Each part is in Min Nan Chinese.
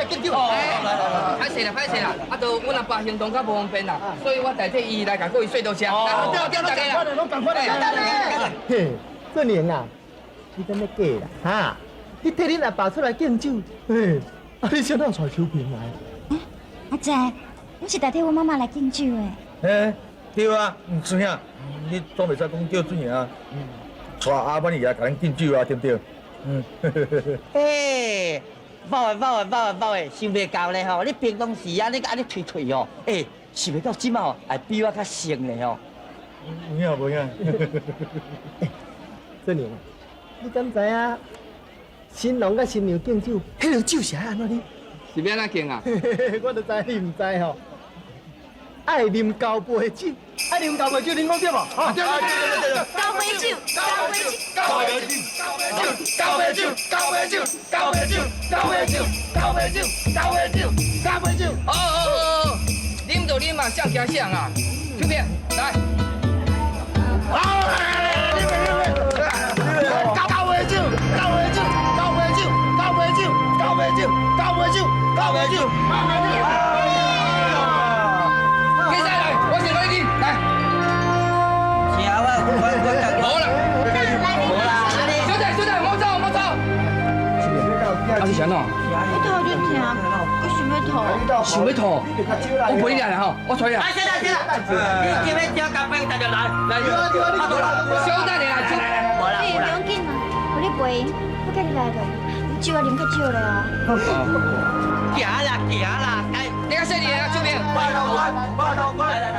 來敬酒。歹勢啦，歹勢啦，啊，都阮阿爸行動較無方便啦，所以我代替伊來共各位說多謝。哦，對對，攏仝款的，攏仝款的。嘿，俊榮啊，你敢欲假啦？哈？你替恁阿爸出來敬酒，嘿，啊你啥人帶秋萍來？阿姐，我是代替我媽媽來敬酒的。嘿，對啊，孫兄，你總袂使講叫俊榮啊，帶阿媽你來共咱敬酒啊，對不對？嗯。嘿，寶的寶的寶的寶的，想袂到咧吼！你平常時啊，你按呢吹吹吼，欸，想袂到這馬吼，會比我較熟咧吼。有影無影？俊榮，你敢知影？新郎佮新娘敬酒，彼个酒是愛按怎啉？是欲按怎敬啊？我就知你毋知吼。愛啉交杯酒，愛啉交杯酒，恁講對無？對對對對對。交杯酒，交杯酒，交杯酒，交杯酒，交杯酒，交杯酒，交杯酒，交杯酒，交杯酒，交杯酒。哦哦哦，啉就啉嘛，啥驚啥啊？秋萍，來。好，來來來，啉杯啉杯。交杯酒，交杯酒，交杯酒，交杯酒，交杯酒，交杯酒，交杯酒，交杯酒。接下來，我先來你來。是啊，我我無啦，無啦，小姐小姐，莫走莫走。啊是啥喏？我頭就疼，我想欲吐。想欲吐？我陪你來吼，我揣你。啊，先啦先啦，你今欲食咖啡，大家來來。小等下啦，無啦你不用緊啦，予你陪，我叫你來就，你酒仔啉較少咧哦。行啦行啦，哎，你較細膩啊，秋萍。八頭關，八頭關。來來來。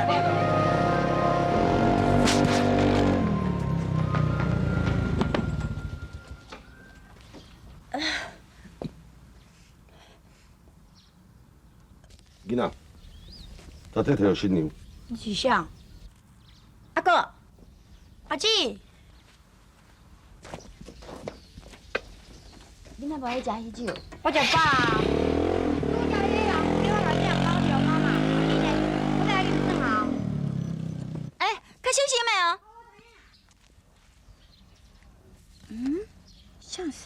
囡仔，昨底提著新娘。你是啥？阿哥，阿姊，你若無愛食喜酒？我食飽啊。拄才彼个人叫我來店包尿媽媽，你咧，我來啉轉啊。欸，較小心的哦。嗯，像啥？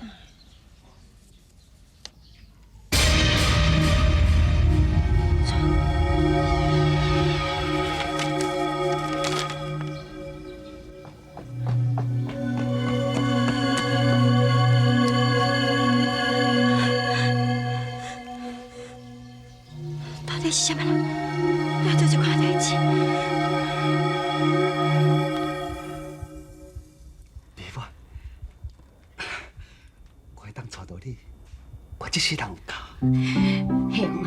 到底是啥物人来做這款代誌？美婉，我會當娶著你，我這世人有夠。彼雄啊，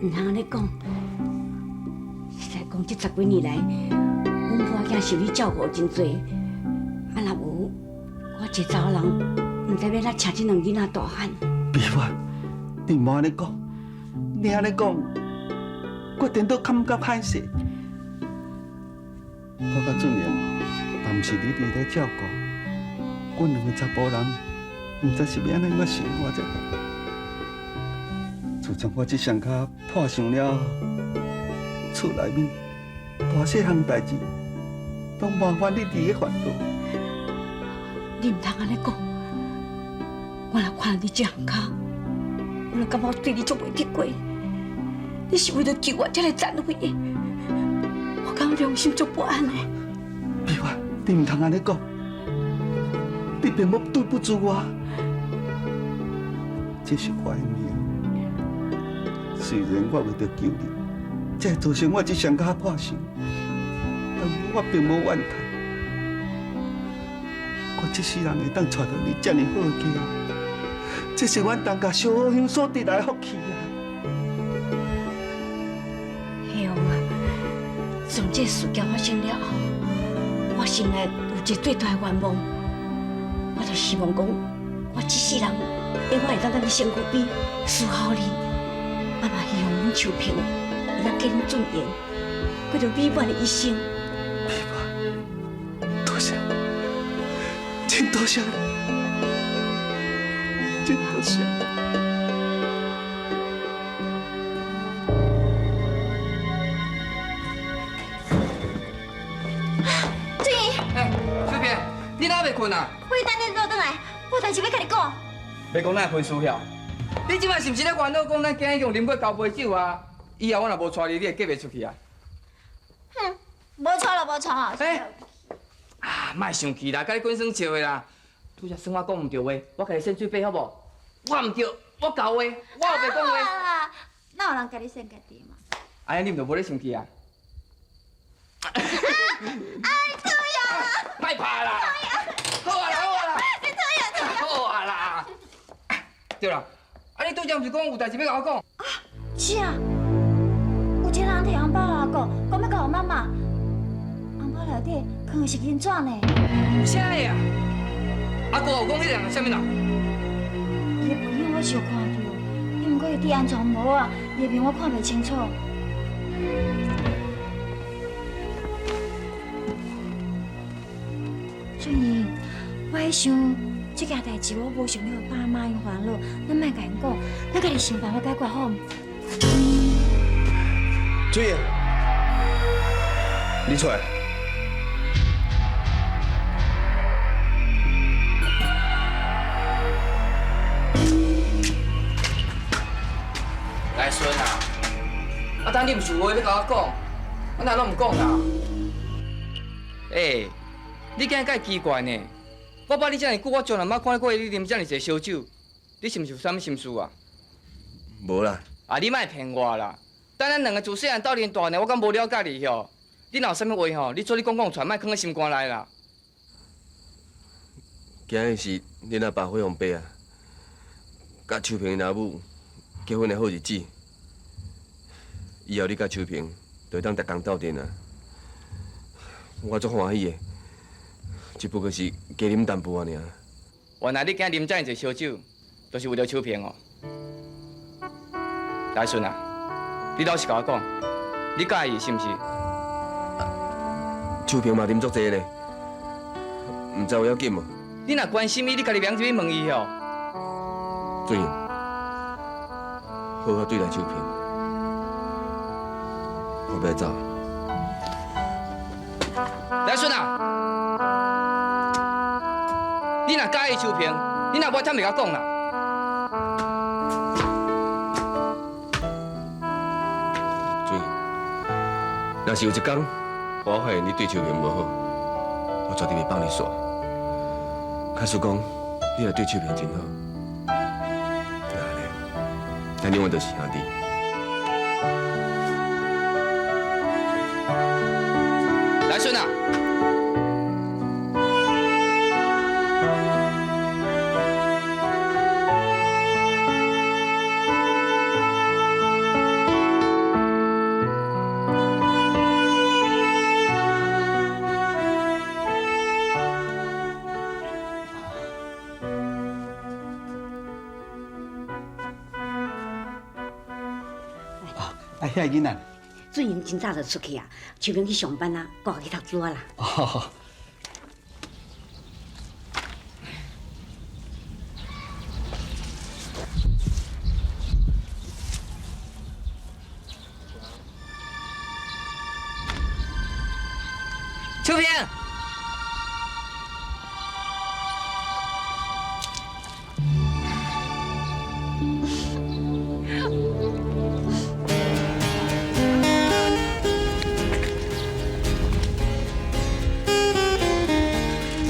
毋通按呢講。實在講，這十幾年來，阮某仔囝受你照顧真濟，啊若無我一個查某人，毋知欲按怎捙這兩囡仔大漢。美婉，你毋好按呢講，你按呢講，我顛倒感覺歹勢。我佮俊榮，若毋是你佇咧照顧，阮兩個查埔人，毋知是欲按怎生活才好。自從我這雙跤破傷了後，厝內面大細項代誌，攏麻煩你佇咧煩惱。你毋通按呢講，我若看著你這項跤，我就感覺我對你足袂得過。你是為著救我才來殘廢的，我感覺良心足不安的。美婉，你毋通按呢講，你並無對不住我，這是我的命。雖然我為著救你，才會造成我這雙跤破傷，但我並無怨嘆。我這世人會當娶著你這麼好的家，這是阮陳家燒香所得來的福氣啊！彼雄啊，自從這事件發生了後，我心內有一個最大的願望，我就希望講，我這世人永遠會當佇你身軀邊侍候你。啊嘛希望阮秋萍會當嫁阮俊榮，過著美滿的一生。美滿，多謝，真多謝，真多謝。俊榮，欸，秋萍，你哪袂睏啊？我等你倒轉來，我有代誌欲佮你講。欲講哪會分輸了？你這擺是毋是咧煩惱講咱今日用啉過交杯酒啊？以後我若無帶你，你會嫁袂出去啊？哼，無錯啦，無錯啊。欸啊，莫生氣啦，佮你滾耍笑的啦。拄才算我講毋對話，我共你扇喙篦好無？我毋對，我厚話，我有白講話。啦，哪有人共你扇家己嘛？按呢你毋就無咧生氣啊？啊！你討厭啊！莫拍啦！好啊啦，好啊啦！你討厭討厭！好啊啦！對啦，啊你拄才毋是講有代誌欲共我講？啊，是啊，有一個人提紅包予阿哥，講欲交予媽媽。紅包內底藏的是銀紙呢。啥个啊？阿哥有講彼個人是啥物人？伊的背影我是有看著，毋過伊戴安全帽啊，伊的面我看袂清楚。俊英，我喺想這件代誌，我無想欲予爸媽𪜶煩惱，咱莫共𪜶講，咱家己想辦法解決好毋？水英，你出來。來孫啊，啊，等你毋是有話欲共我講，啊，哪攏毋講啦？欸，你今日介奇怪呢？我捌你遮爾久，我從來毋捌看過你啉遮爾濟燒酒，你是毋是有啥物心事啊？無啦。啊，你莫騙我啦！等咱兩个自細漢鬥陣大呢，我敢無了解你吼？你若有啥物話吼，你做你講講出來，莫囥佇心肝內啦。今日是恁阿爸火鳳伯啊，佮秋萍𪜶阿母結婚的好日子，以後你佮秋萍就會當逐工鬥陣啊。我足歡喜的，只不過是加啉淡薄仔爾。原來你今日啉遮爾濟燒酒，都是為著秋萍哦。來孫啊，你老實共我講，你佮意伊是毋是？秋萍嘛啉足濟呢，毋知有要緊無？你若關心伊，你家己免入去問伊哦。水英，好好對待秋萍，我欲走。來孫啊，你若佮意秋萍，你若無坦白共我講啦。水英，若是有一天我發現你對秋萍無好，我絕對袂放你煞。假使講你若對秋萍真好，那按呢，咱永遠就是兄弟。來孫啊！啊，遐个囡仔，俊英真早就出去啊，秋萍去上班啊，我去讀書啊啦。哦。秋萍。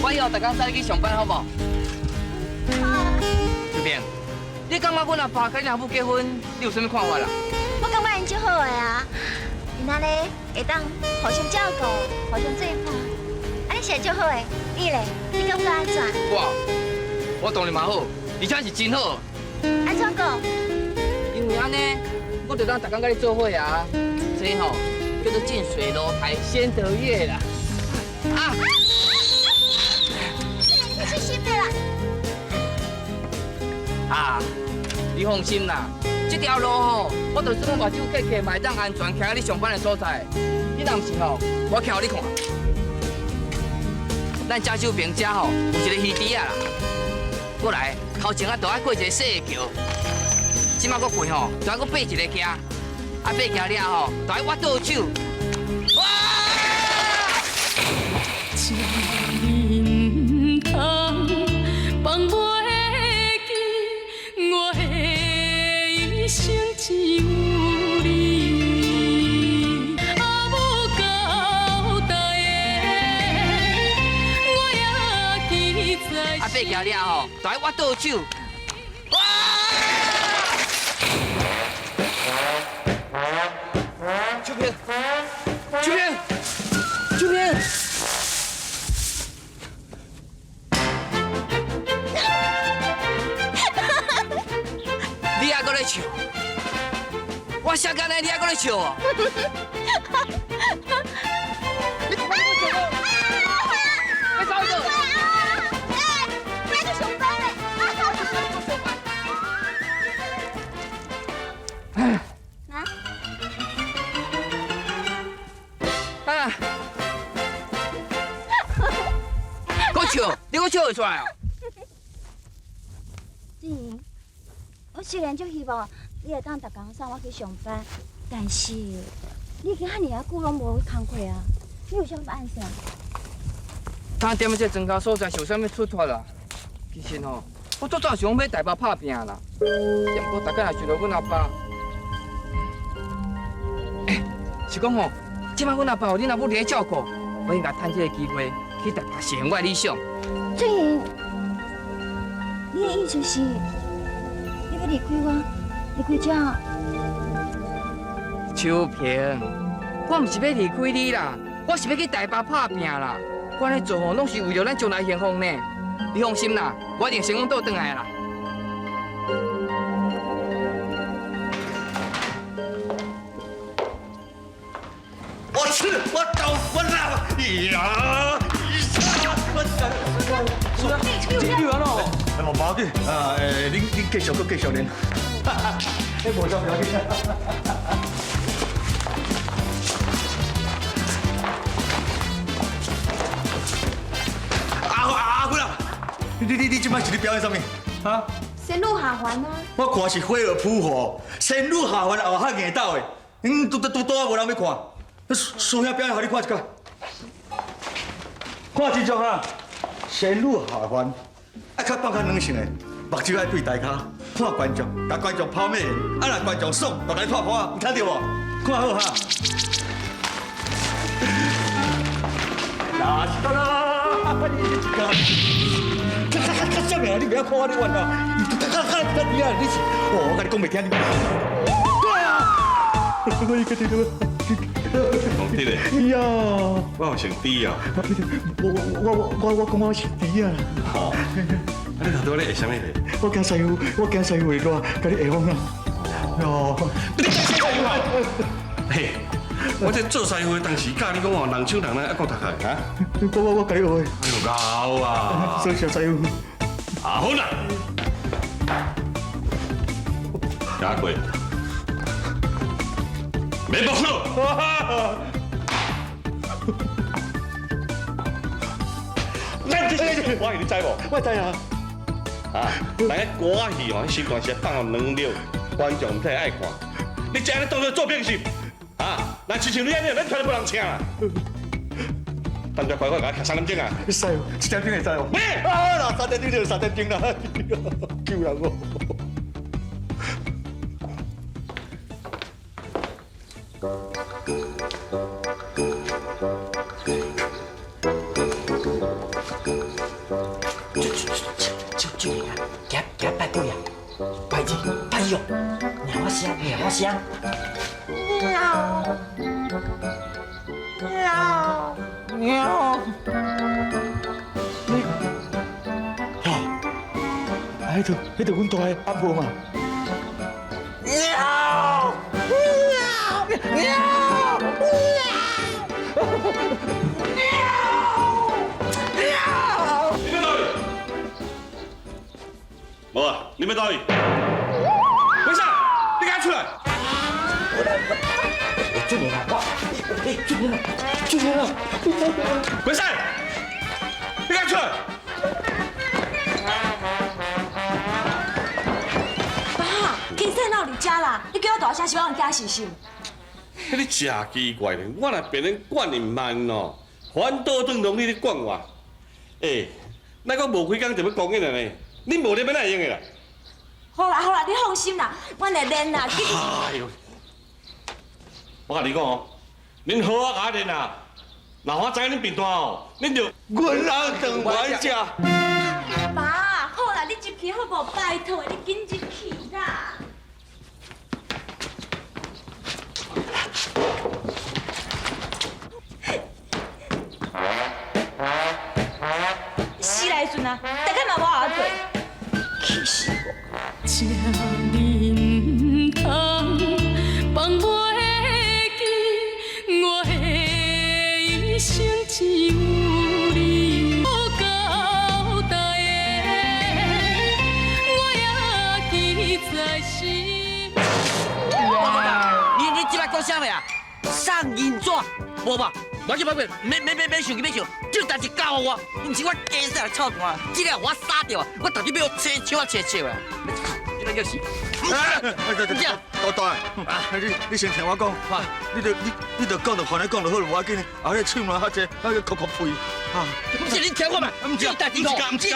我以後逐工載你去上班，好無？好。秋萍，你感覺阮阿爸佮你阿母結婚，你有啥物看法啦？我感覺𪜶足好的啊，𪜶按呢會當互相照顧，互相做伴，按呢是足好的。你咧，你感覺按怎？我當然嘛好，而且是真好。按怎講？因為按呢，我就當逐工佮你做伙啊。這吼叫做近水樓台先得月啦。啊！你去心的啦！啊，你放心啦，這條路吼，我就算我目睭閉起，嘛會當安全徛佇你上班的所在。你若毋信吼，我徛予你看。咱遮秀平遮吼有一个魚池仔啦，過來頭前啊，就愛過一個細的橋，這擺閣過吼，就愛閣爬一个橋，啊爬橋了後，就愛挖倒手。哇！放袂记我的爬桥了吼，就爱挖倒手。哇！秋萍，秋萍，秋萍！你还阁咧笑？我写干呢，你还阁咧笑哦？你走去。哎，我去上班嘞！啊？啊！阁笑？你阁笑会出来哦？志莹，我虽然足希望你会当逐工送我去上班，但是你已经遐尔啊久拢无去工课啊，你有啥物按算？他踮这庄脚所在是有啥物出脱啦？其实吼，我最早是讲欲台北拍拼啦，不过大概若想著阮阿爸，欸，是讲吼，这摆阮阿爸予恁阿母伫咧照顾，我应该趁这个机会去台北实现我的理想。志莹，你的意思是，你欲离开我，离开这？秋萍，我毋是欲离开你啦，我是欲去台北拍拼啦。我按呢做吼，拢是为著咱将来幸福呢。你放心啦，我一定成功倒转来啦。我吃，我倒，我拉，呀！我这你完咯？无要紧啊，恁继续，阁继续练。哎，无啥不要紧。阿辉啊，你这摆是咧表演啥物？哈？仙女下凡啊！我看是飞蛾扑火，仙女下凡后较硬斗的，拄拄拄啊无人欲看。师兄表演，予你看一下，看清楚哈，仙女下凡，爱较放较软性的，目睭爱对台跤，看观众，共观众抛媚眼，啊若观众爽，就共你拍破，有听著无？看好哈。啦啦啦！较较较较啥物啊？你袂晓看我咧玩啊？较较较较厉害，你是？哦，我共你讲袂听你。对啊！我一个听到。王弟嘞。呀！我有姓猪啊。我讲我是猪啊。吼。啊，你头拄仔咧下啥物咧？我惊师傅，我惊师傅会热，共你下风啊。哦。你惊师傅啊？嘿。我这做师傅的当时教你讲哦，人手人咱爱顾读开哈。我共你学的。哎呦，𠢕啊！谢谢师傅。阿好啦，加过，免剥了。咱这是我你知无？我知啊。啊，人家歌仔戏哦，身段是放两秒，观众毋太爱看。你这按呢当做作品是？啊，那亲像你按呢，咱团都无人请啦。等下快快共我徛3点钟啊！师傅，1点钟会使无？咩？啊，那3点钟就3点钟啦，救人哦！就啊，行行拜鬼啊，拜字拜哟，鸟仔声鸟仔声。喵喵喵！你，哦，啊，彼就阮大的阿婆嘛。喵喵喵喵喵！你欲倒去？无啊，你欲倒去？为啥？你敢出来？俊明啊，我，哎，俊明啊，俊明啊，鬼使，你敢出来？爸，天生哪有伫遮啦？你叫我大声是我惊死是？你真奇怪咧，我若别人管伊慢哦，反倒转拢你咧管我。欸，咱阁无几工就欲公演了呢，恁无咧欲哪会用的啦？好啦好啦，你放心啦，阮会练啦。哎呦，我共你讲哦，恁好好共我练啊，若我知影恁变大哦，恁就阮人长原食。爸，去好無？拜託你緊入去啦！死來陣啊，大家嘛無後退，氣死我！這呢毋通放袂記，我的一生只有你有交代的，我也記在心。你這擺講啥物啊？送銀紙？無吧？無去無去，免免免免生氣免生，這代誌交予我，毋是我家細來操蛋，這個我殺掉啊！我到底欲切手啊切手啊！你欲死！大大，啊！你先聽我講，你著講著番仔講就好，無要緊。啊，彼唱啦較濟，啊，哭哭屁，啊！毋是你聽我嘛？毋是，毋是，毋是，毋是，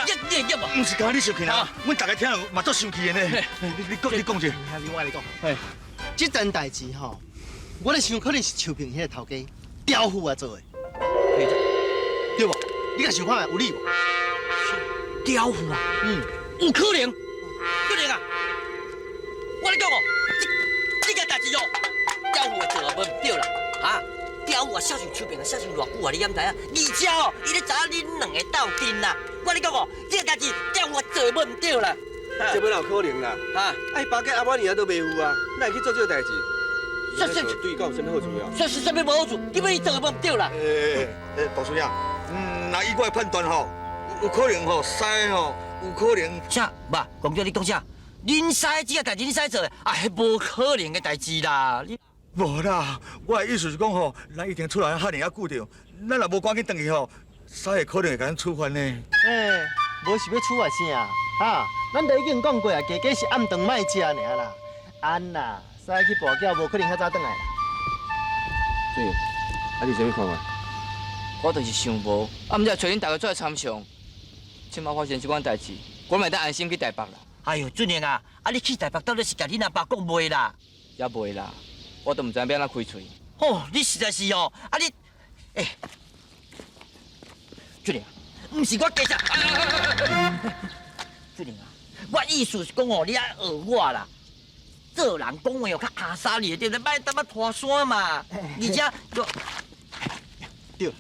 毋是，你生氣啦？阮逐家聽嘛足生氣的呢。你講者。我來講。這件代誌吼，我咧想可能是秋萍彼個頭家刁婦啊做的，對無？你共想看覓有理無？刁婦啊？嗯，有可能，可能啊！我咧講哦，這件代誌哦，刁婦會做啊，無毋對啦，哈？刁婦啊，寫上秋萍啊，寫上偌久啊，你敢知影？而且哦，伊咧知影恁兩个鬥陣啦。我咧講哦，這個代誌刁婦做無毋對啦。這本有可能啦，哈！啊，伊爸甲阿媽爾都袂赴啊，哪會去做這個代誌？這這對伊敢有啥物好處啊？這是啥物無好處？根本伊做的無毋對啦。大孫仔，嗯，若以我的判斷吼，有可能吼，師吼，有可能。啥？爸，公主你講啥？恁師這個代誌，恁師做的啊，彼無可能的代誌啦。無啦，我的意思是講吼，咱一定出來遐爾仔久著，咱若無趕緊轉去吼，師會可能會共咱處罰呢。欸，無是欲處罰啥？哈，咱都已經講過啊，加加是暗頓莫食爾啦。按啦，師去跋筊，無可能遐早轉來啦。對，啊你啥物看法？我就是想無，啊，毋才揣恁大家做來參詳。這擺發生這款代誌，我嘛會當安心去台北啦。哎喲，俊英啊，啊你去台北到底是共恁阿爸講袂啦？也袂啦，我都毋知影欲按怎開喙。哦，你實在是哦，啊你，欸，俊英，毋是我加食。俊英啊，我意思是講哦，你愛學我啦。做人講話哦，較阿莎力對不對？莫淡薄拖山嘛。而且，對，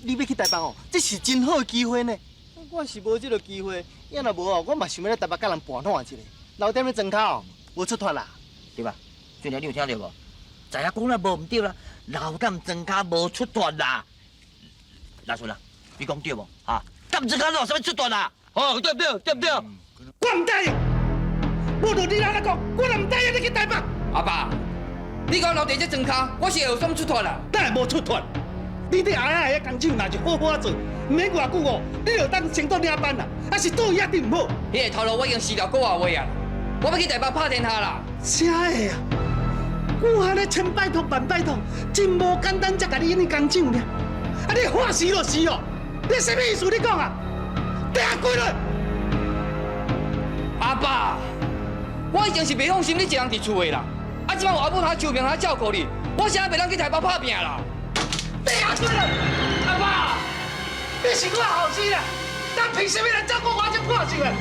你欲去台北哦，這是真好的機會呢。我是無這个機會，要若無哦，我嘛想欲來台北佮人跋爛一下。留踮咧莊跤哦，無出脫啦，對吧？俊英，你有聽著無？知影講了無毋對啦，留踮莊跤無出脫啦。老孫啊，你講對無？哈，踮莊跤有啥物出脫啦？哦，對不對？對不對？我毋答應，無論你按怎講，我都毋答應你去台北。阿爸，你講留佇這莊跤，我是會有啥物出脫啦？當然無出脫。你佇阿仔的工廠若是好好仔做，毋免偌久哦，你就當升到領班啦。啊是對伊一定毋好。彼个頭路我已經辭了幾个月啊，我欲去台北拍天下啦。啥會啊？我按呢千拜託萬拜託，真無簡單才共你引去工廠爾。啊，你話時就是哦，你啥物意思？你講啊？地下跪落。阿爸，我以前是袂放心你一人佇厝的啦。啊，這擺有阿母佮秋萍來照顧你，我啥袂當去台北拍拚啦？地下跪落。阿爸，你是我後生啦，但憑啥物來照顧我這破事啊？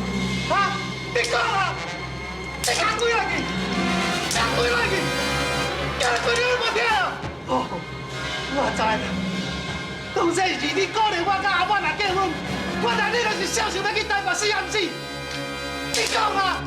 哈？你講啊！你較跪落去，較跪落去，較跪你都無聽哦。我知啦，當初是你鼓勵我佮阿滿若結婚，原來你就是想想欲去台北死暗死。你講啊！